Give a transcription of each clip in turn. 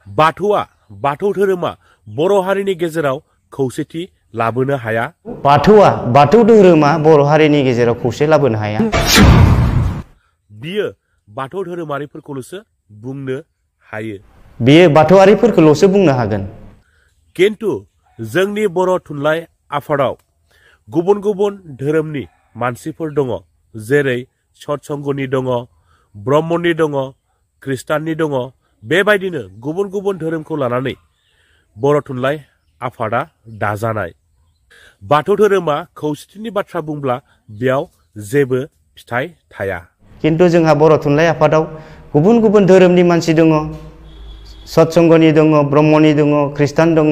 बाथौ धोरोमा बर' हारिनि गेजेराव खौसेथि लाबोनो हाया। बाथौ धोरोमा बर' हारिनि गेजेराव खौसे लाबोनो हाया। बियो बाथौ धोरोमारिफोरखौल'सो बुंनो हायो। बियो बाथौआरिफोरखौल'सो बुंनो हागोन। किन्तु जोंनि बर' थुनलाइ आफादाव गुबुन गुबुन धोरोमनि मानसिफोर दङ, जेरै सत्संगनि दङ, ब्रह्मनि दङ, ख्रिस्टाननि दङ। बेबायदिनो गुबुन गुबुन धोरोमखौ लानानै बर' थुनलाइ आफादा दाजानाय। बाथौ धोरोमा खौसेथिनि बाथ्रा बुंब्ला बेयाव जेबो फिथाइ थाया। किन्तु जोंहा बर' थुनलाइ आफादाव गुबुन गुबुन धोरोमनि मानसि दङ, सत्संगनि दङ, ब्रह्मनि दङ, ख्रिस्टान दङ,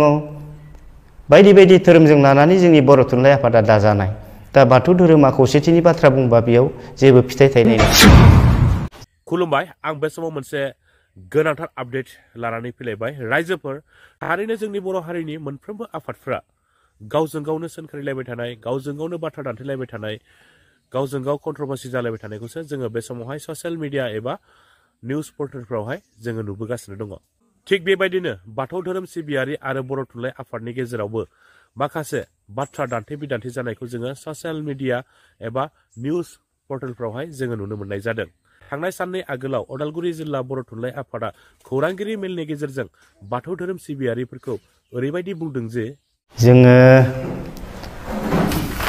बायदि बायदि धोरोमजों लानानै जोंनि बर' थुनलाइ आफादा दाजानाय। दा बाथौ धोरोमा खौसेथिनि बाथ्रा बुंबा बेयाव जेबो फिथाइ थायनाय नङा। खुलुमबाय, आं बे समाव मोनसे गोनांथार आपडेट लानानै फैलायबाय। रायजोफोर, थारैनो जोंनि बर' हारिनि मोनफ्रोमबो आफादफ्रा गावजों गावनो सोंखारिलायबाय थानाय, गावजों गावनो बाथ्रा दान्थेलायबाय थानाय, गावजों गाव कन्ट्रभार्सि जालायबाय थानायखौसो जोङो बे समावहाय ससियेल मिडिया एबा निउस पर्टेलफ्रावहाय जोङो नुबोगासिनो दङ। थिग बेबायदिनो बाथौ धोरोम सिबियारि आरो बर' थुनलाइ आफादनि गेजेरावबो माखासे बाथ्रा दान्थे बिदान्थे जानायखौ जोङो ससियेल मिडिया एबा निउस पर्टेलफ्रावहाय जोङो नुनो मोननाय जादों। थांनाय साननै आगोलाव अदालगुरि जिल्ला बर' थुनलाइ आफादा खौरांगिरि मेलनि गेजेरजों बाथौ धोरोम सिबियारिफोरखौ ओरैबायदि बुंदों जे जोङो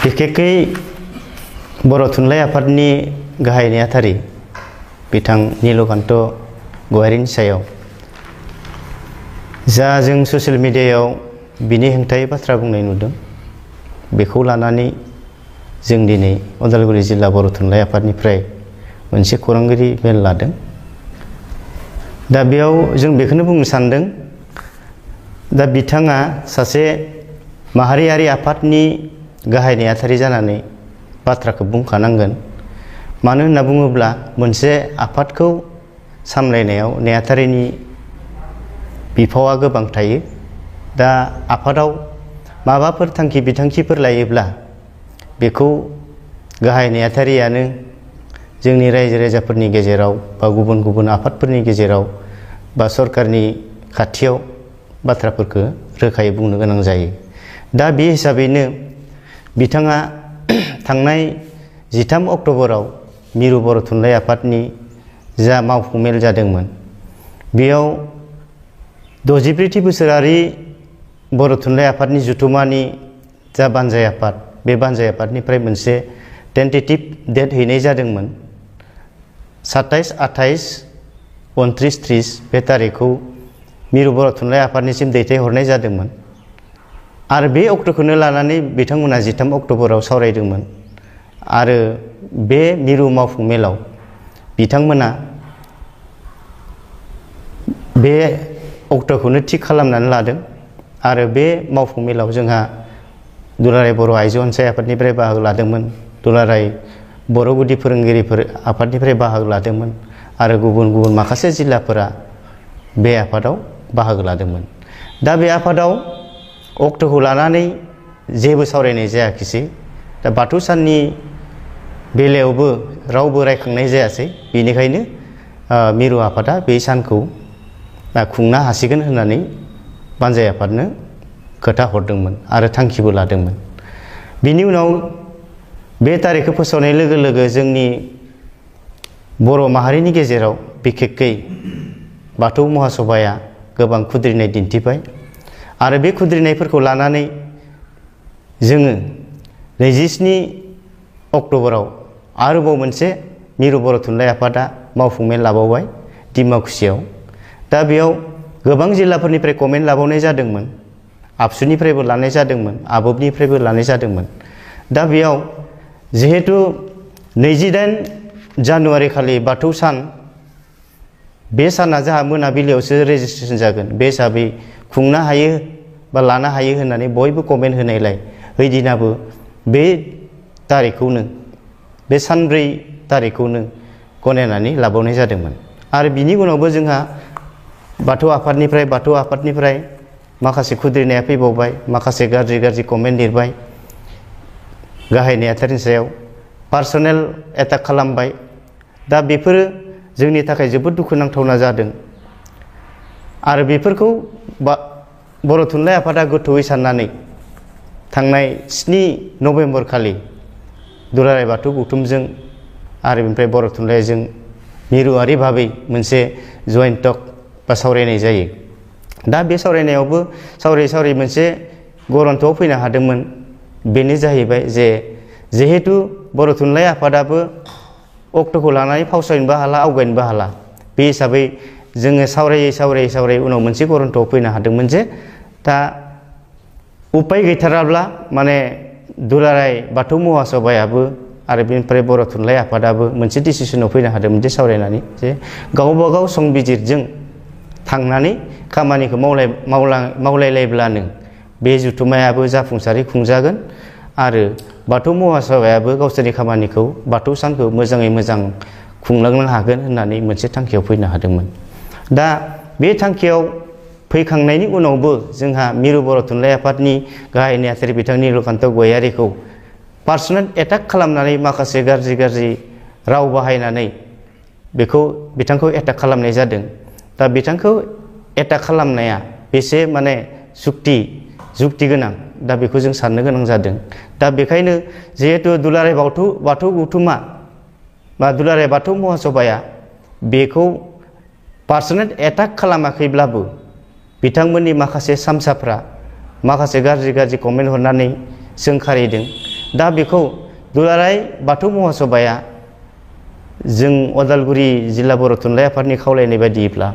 बिखेखै बर' थुनलाइ आफादनि गाहाय नेहाथारि बिथां नीलकान्त गयारिनि सायाव जा जों ससियेल मिडियायाव बिनि हेंथायै बाथ्रा बुंनाय नुदों, बेखौ लानानै जों दिनै अदालगुरि जिल्ला बर' थुनलाइ आफादनिफ्राय मोनसे खौरांगिरि मेल लादों। दा बेयाव जों बेखौनो बुंनो सानदों, दा बिथाङा सासे माहारियारि आफादनि गाहाय नेहाथारि जानानै बाथ्राखौ बुंखानांगोन। मानो होनना बुङोब्ला मोनसे आफादखौ सामलायनायाव नेहाथारिनि बिफावआ गोबां थायो। दा आफादाव माबाफोर थांखि बिथांखिफोर लायोब्ला बेखौ गाहाय नेहाथारियानो जोंनि रायजो राजाफोरनि गेजेराव बा गुबुन गुबुन आफादफोरनि गेजेराव बा सरकारनि खाथियाव बाथ्राफोरखौ रोखायै बुंनो गोनां जायो। दा बे हिसाबैनो बिथाङा थांनाय 13 अक्ट'बराव मिरु बर' थुनलाइ आफादनि जा मावफुं मेल जादोंमोन, बेयाव 64थि बोसोरारि बर' थुनलाइ आफादनि जुथुमानि जा बानजाय आफाद, बे बानजाय आफादनिफ्राय मोनसे टेन्टेटिभ डेट हैनाय जादोंमोन। 27, 28, 29, 30 बे तारिखखौ मिरु बर' थुनलाइ आफादनिसिम दैथायहरनाय जादोंमोन आरो बे अक्ट'खौनो लानानै बिथांमोना 13 अक्ट'बराव सावरायदोंमोन आरो बे मिरु मावफुं मेलाव बिथांमोना बे अक्ट'खौनो थिग खालामनानै लादों आरो बे मावफुं मेलाव जोंहा दुलाराय बर' आइजो अनसाय आफादनिफ्राय बाहागो लादोंमोन, दुलाराय बर' गुदि फोरोंगिरिफोर आफादनिफ्राय बाहागो लादोंमोन आरो गुबुन गुबुन माखासे जिल्लाफोरा बे आफादाव बाहागो लादोंमोन। दा बे आफादाव अक्ट'खौ लानानै जेबो सावरायनाय जायाखिसै। दा बाथौ साननि बेलायावबो रावबो रायखांनाय जायासै। बेनिखायनो मिरु आफादा बे सानखौ खुंनो हासिगोन होननानै बानजाय आफादनो खोथा हरदोंमोन आरो थांखिबो लादोंमोन। बिनि उनाव बे तारिखखौ फोसावनाय लोगो लोगो जोंनि बर' माहारिनि गेजेराव बिखेखै बाथौ महासभाया गोबां खुद्रिनाय दिन्थिबाय आरो बे खुद्रिनायफोरखौ लानानै जोङो 27 अक्ट'बराव आरोबाव मोनसे मिरु बर' थुनलाइ आफादा मावफुं मेल लाबावबाय डिमाकुसियाव। दा बेयाव गोबां जिल्लाफोरनिफ्राय कमेन्ट लाबावनाय जादोंमोन, आबसुनिफ्रायबो लानाय जादोंमोन, आबबनिफ्रायबो लानाय जादोंमोन। दा बेयाव जिहेतु 28 जानुवारि खालि बाथौ सान, बे साना जोंहा मोनाबिलियावसो रेजिस्ट्रेसन जागोन। बे हिसाबै खुंनो हायो बा लानो हायो होननानै बयबो कमेन्ट होनायलाय ओइदिनाबो बे तारिखखौनो, बे सानब्रै तारिखखौनो गनायनानै लाबावनाय जादोंमोन। आरो बिनि उनावबो जोंहा बाथौ आफादनिफ्राय माखासे खुद्रिनाया फैबावबाय, माखासे गाज्रि गाज्रि कमेन्ट लिरबाय, गाहाय नेहाथारिनि सायाव पार्सनेल एटाक खालामबाय। दा बेफोरो जोंनि थाखाय जोबोद दुखुनांथावना जादों। आरो बेफोरखौ बर' थुनलाइ आफादा गोथौयै साननानै थांनाय 7 नभेम्बर खालि दुलाराय बाथौ गौथुमजों आरो बेनिफ्राय बर' थुनलाइजों मिरुआरि भाबै मोनसे जइन्ट टक बा सावरायनाय जायो। दा बे सावरायनायावबो सावराय मोनसे गरन्थ'आव फैनो हादोंमोन। बेनो जाहैबाय जे जिहेतु बर' थुनलाइ आफादाबो अक्ट'खौ लानानै फावसायनोबो हाला आवगायनोबो हाला, बे हिसाबै जोङो सावरायै उनाव मोनसे गरन्थ'आव फैनो हादोंमोन जे दा उपाय गैथाराब्ला माने दुलाराय बाथौ महासभायाबो आरो बेनिफ्राय बर' थुनलाइ आफादाबो मोनसे डिसिसनाव फैनो हादोंमोन जे सावरायनानै जे गावबा गाव संबिजिरजों थांनानै खामानिखौ मावलायलायब्लानो बे जुथुमायाबो जाफुंसारै खुंजागोन आरो बाथौ महासभायाबो गावसोरनि खामानिखौ बाथौ सानखौ मोजाङै मोजां खुंलांनो हागोन होननानै मोनसे थांखियाव फैनो हादोंमोन। दा बे थांखियाव फैखांनायनि उनावबो जोंहा मिरु बर' थुनलाइ आफादनि गाहाय नेहाथारि बिथां नीलकान्त गयारीखौ पार्सनेल एटाक खालामनानै माखासे गाज्रि राव बाहायनानै बिथांखौ एटाक खालामनाय जादों। दा बिथांखौ एटाक खालामनाया बेसे माने जुक्ति गोनां, दा बेखौ जों साननो गोनां जादों। दा बेखायनो जिहेतु दुलाराय बाथौ गौथुमा बा दुलाराय बाथौ महासभाया बेखौ पार्सनेल एटाक खालामाखैब्लाबो बिथांमोननि माखासे सामसाफ्रा माखासे गाज्रि कमेन्ट हरनानै सोंखारिदों। दा बेखौ दुलाराय बाथौ महासभाया जों अदालगुरि जिल्ला बर' थुनलाइ आफादनि खावलायनाय बायदिब्ला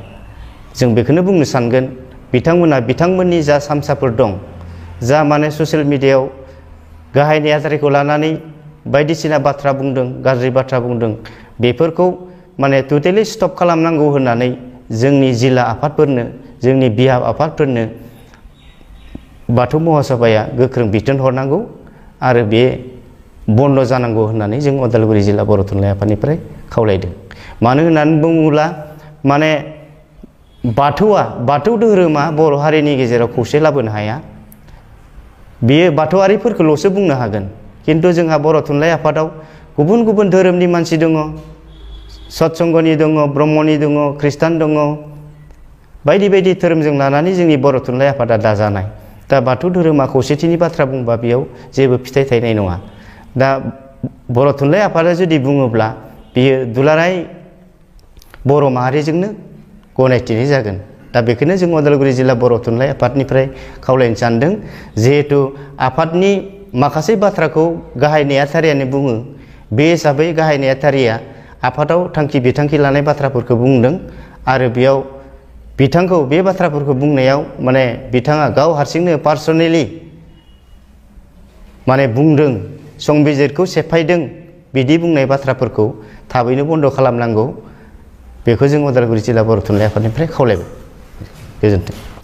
जों बेखौनो बुंनो सानगोन, बिथांमोननि जा सामसाफोर दं, जा माने ससियेल मिडियायाव गाहाय नेहाथारिखौ लानानै बायदिसिना बाथ्रा बुंदों, गाज्रि बाथ्रा बुंदों, बेफोरखौ माने टटेलि स्टप खालामनांगौ होननानै जोंनि जिल्ला आफादफोरनो, जोंनि बिहाव आफादफोरनो बाथौ महासभाया गोख्रों बिथोन हरनांगौ आरो बे बन्द जानांगौ होननानै जों अदालगुरि जिल्ला बर' थुनलाइ आफादनिफ्राय खावलायदों। मानो होननानै बुङोब्ला माने बाथौ धोरोमा बर' हारिनि गेजेराव खौसे लाबोनो हाया, बेयो बाथौआरिफोरखौल'सो बुंनो हागोन। किन्तु जोंहा बर' थुनलाइ आफादाव गुबुन धोरोमनि मानसि दङ, सत्संगनि दङ, ब्रह्मनि दङ, ख्रिस्टान दङ, बायदि धोरोमजों लानानै जोंनि बर' थुनलाइ आफादा दाजानाय। दा बाथौ धोरोमा खौसेथिनि बाथ्रा बुंबा बेयाव जेबो फिथाइ थायनाय नङा। दा बर' थुनलाइ आफादा जुदि बुङोब्ला बियो दुलाराय बर' माहारिजोंनो गनायथिनाय जागोन। दा बेखौनो जों अदालगुरि जिल्ला बर' थुनलाइ आफादनिफ्राय खावलायनो सानदों। जिहेतु आफादनि माखासे बाथ्राखौ गाहाय नेहाथारियानो बुङो, बे हिसाबै गाहाय नेहाथारिया आफादाव बिथांखि लानाय बाथ्राफोरखौ बुंदों आरो बेयाव बिथांखौ बे बाथ्राफोरखौ बुंनायाव माने बिथाङा गाव हारसिंनो पार्सनेलि माने बुंदों, संबिजिरखौ सेफायदों, बिदि बुंनाय बाथ्राफोरखौ थाबैनो बन्द खालामनांगौ, बेखौ जों अदालगुरि जिल्ला बर' थुनलाइ आफादनिफ्राय खावलायबाय। गोजोन्थों।